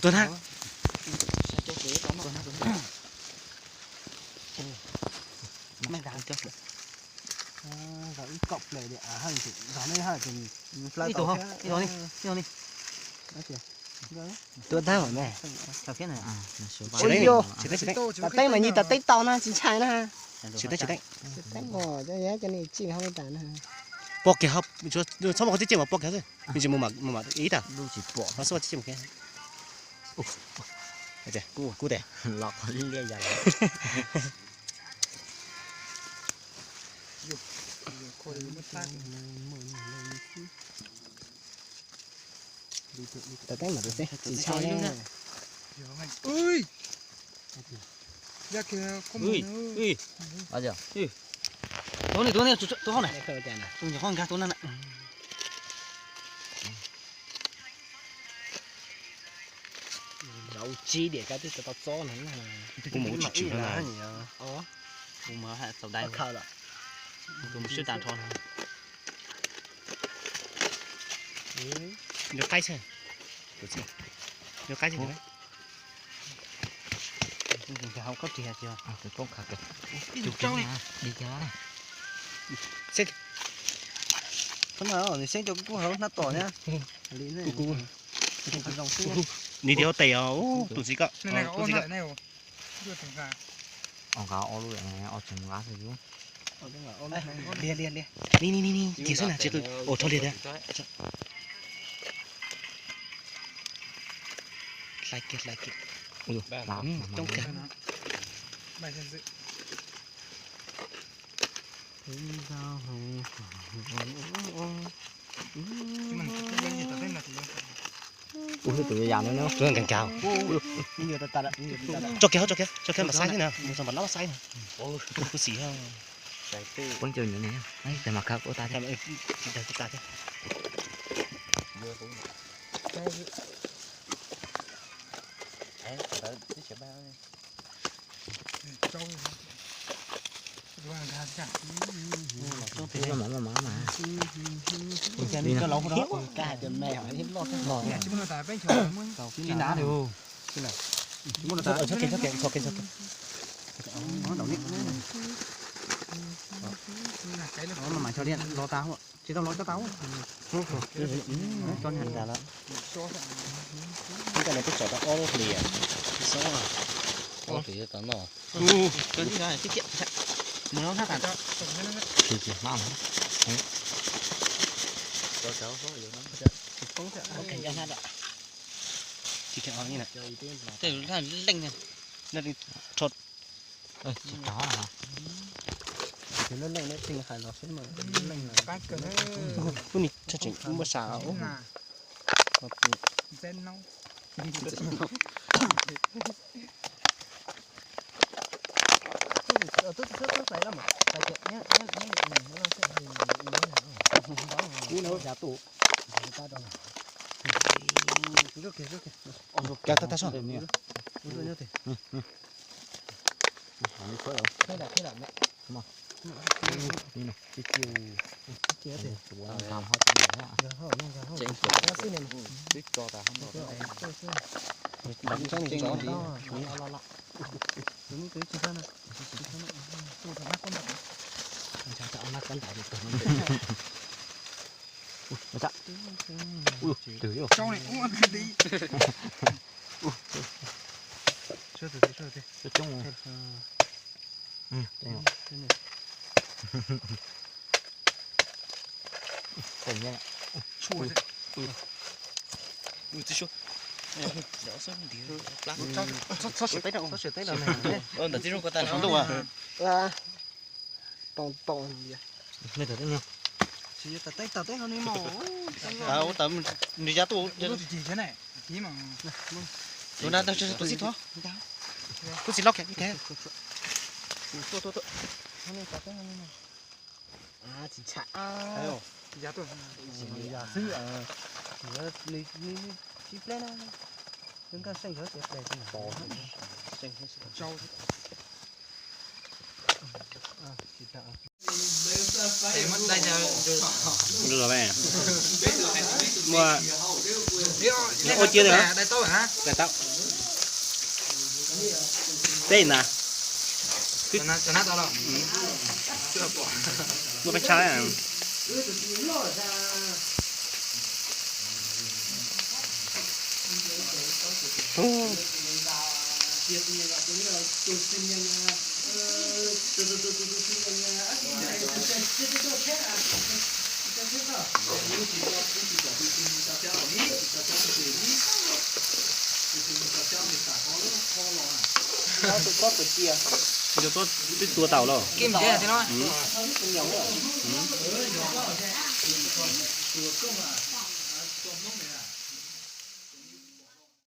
Tuag na. Ib tug, ib tug ni, ib tug ni. Tuag tag lawm ne. Tab teeb mas nyias tab teeb tau na, tsis ntshai na. Tsis teeb, tsis teeb. Pog kiag, txhob muaj qhov txij ciaj mas pog kiag xwb, nws tsis mus mam ib tag. Tsis pom, txhob muaj txij ciaj mus kiag. Kub tes. Tab teeb mas tsis ntshai na. Tus hauv ne, tus hauv ne, tus nkag tus na. Zaum tsib diam kab twb tau txob no. Kuv mus ua tsis tshwm no. Kuv mus tau dai. Kuv mus swb tas nrho no. Nrog qaib xwb. Nrog qaib xwb. Hauv koj ris tiag. Nws xeeb cov kub hauv hnab tom na. Nim tias ua tes os, tus txiv ko. Ua nqa ob lub, ob tseem nqa xwb. Ni, ni, ni, ni, cia xwb na, tsis qw. Ua rho liag tiag. Hlais kiag, hlais kiag. Coob kawg. Ua tus yam no, tus nkag nkag. Tso kiag, tso kiag, tso kiag mas xaib thiab na, mus tso mas lab xaib na. Kuv xim. Poob cov nyuam ne, tes mas khab ua tas thiab. Tsis hnav li. Txhob kev, txhob kev, txhob kev. Mas tso li, los tas, tsis tau los coj tau. Tso li tas lawm. Ib co no twb tso tau ob lub hlis. Ob hlis tau no. Mus no hnab tas. Tsis tsis hmab. Tsis leej. Tsis rov. Ub, ni tseem muaj sa. Kub no yav tus. Kav tag tag soj. Txhob siav teb rau, txhob siav teb rau. Ntawm tib zoo ko tas ntuj. Tau tau. Tsis yog tas teb tas teb ho ni mos. Ua tas nws ya tuaj. Tus na tau tus xib thov. Tus xib loj khe ib teg. Tsis tsham. Ya tuaj. Ya xwb. Nws sib pleb na. Nws nkaj seej yog tias ple. Muaj Ua ciav li. Tau. Teb na. Muaj peb tshab. Tus txob twb tua tau los?